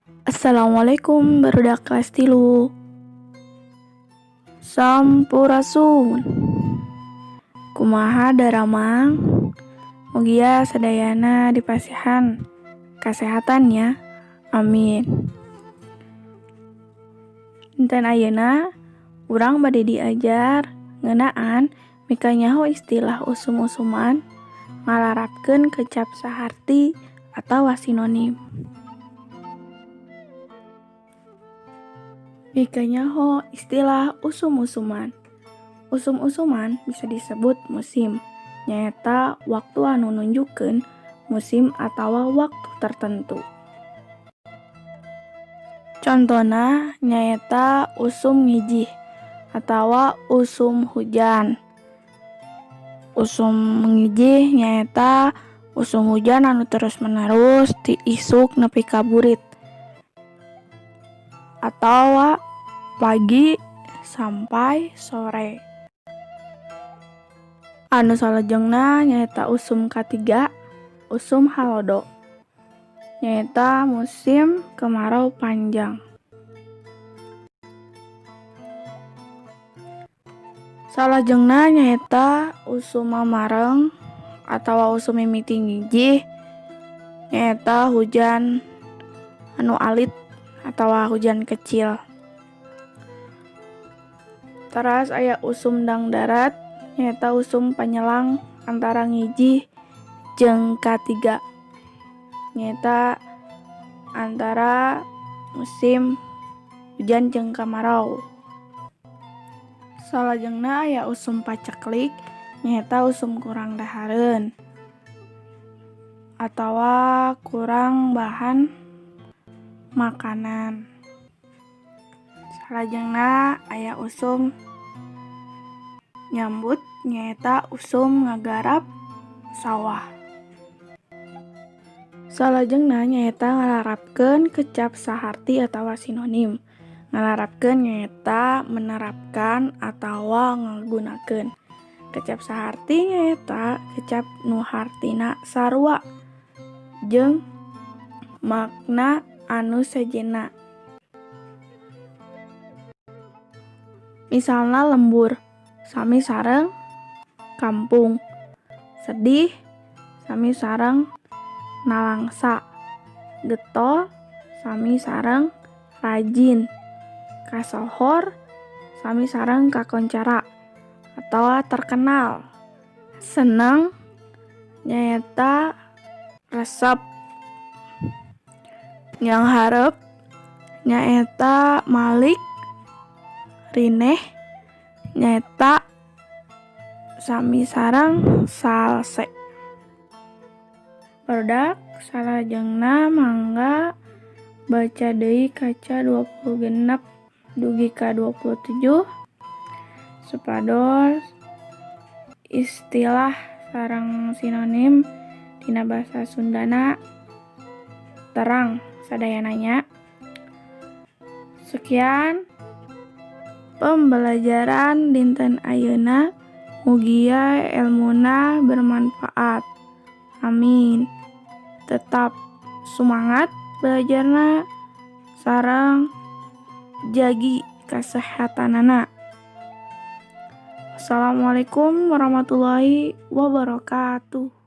Assalamualaikum, barudak kelas 3. Sampurasun. Kumaha daramang? Mugia sadayana dipasihan kasehatan ya. Amin. Dinten ayeuna urang bade diajar ngeunaan mikanyaho istilah usum-usuman, ngalarapkeun kecap saharti atawa sinonim. Mikanyaho istilah usum-usuman. Usum-usuman bisa disebut musim, nyaeta waktu anu nunjukkeun musim atawa waktu tertentu. Contona nyaeta usum ngijih atawa usum hujan. Usum ngijih nyaeta usum hujan anu terus menerus ti isuk nepi ka burit atawa pagi sampai sore. Anu salajengna nyaeta usum katiga, usum halodo. Nyaeta musim kemarau panjang. Salajengna nyaeta usum mamareng atawa usum mimiti ngijih, nyaeta hujan anu alit atawa hujan kecil. Teras aya usum dangdarat, nyaeta usum panyelang antara ngijih jeung katiga, nyaeta antara musim hujan jeung kamarau. Salajengna aya usum paceklik, nyaeta usum kurang dahareun atawa kurang bahan makanan. Salajengna aya usum nyambut, nyaeta usum ngagarap sawah. Salajengna nyaeta ngalarapkeun kecap saharti atawa sinonim. Ngalarapkeun nyaeta menerapkan atawa ngagunakeun. Kecap saharti nyaeta kecap nu hartina sarua jeung makna anu sejenna. Misalna lembur sami sareng kampung, sedih sami sareng nalangsa, getol sami sareng rajin, kasohor sami sareng kakoncara atawa terkenal, seneng nyaeta resep, nyanghareup nyaeta malik, rineh nyaeta sami sareng salse. Barudak, salajengna mangga baca deui kaca 26 dugi ka 27 supados istilah sareng sinonim dina basa Sundana terang sadayana nya. Sekian pembelajaran dinten ayeuna, mugia elmuna bermanfaat. Amin. Tetap semangat belajarna sareng jagi kasehatanana. Assalamualaikum warahmatullahi wabarakatuh.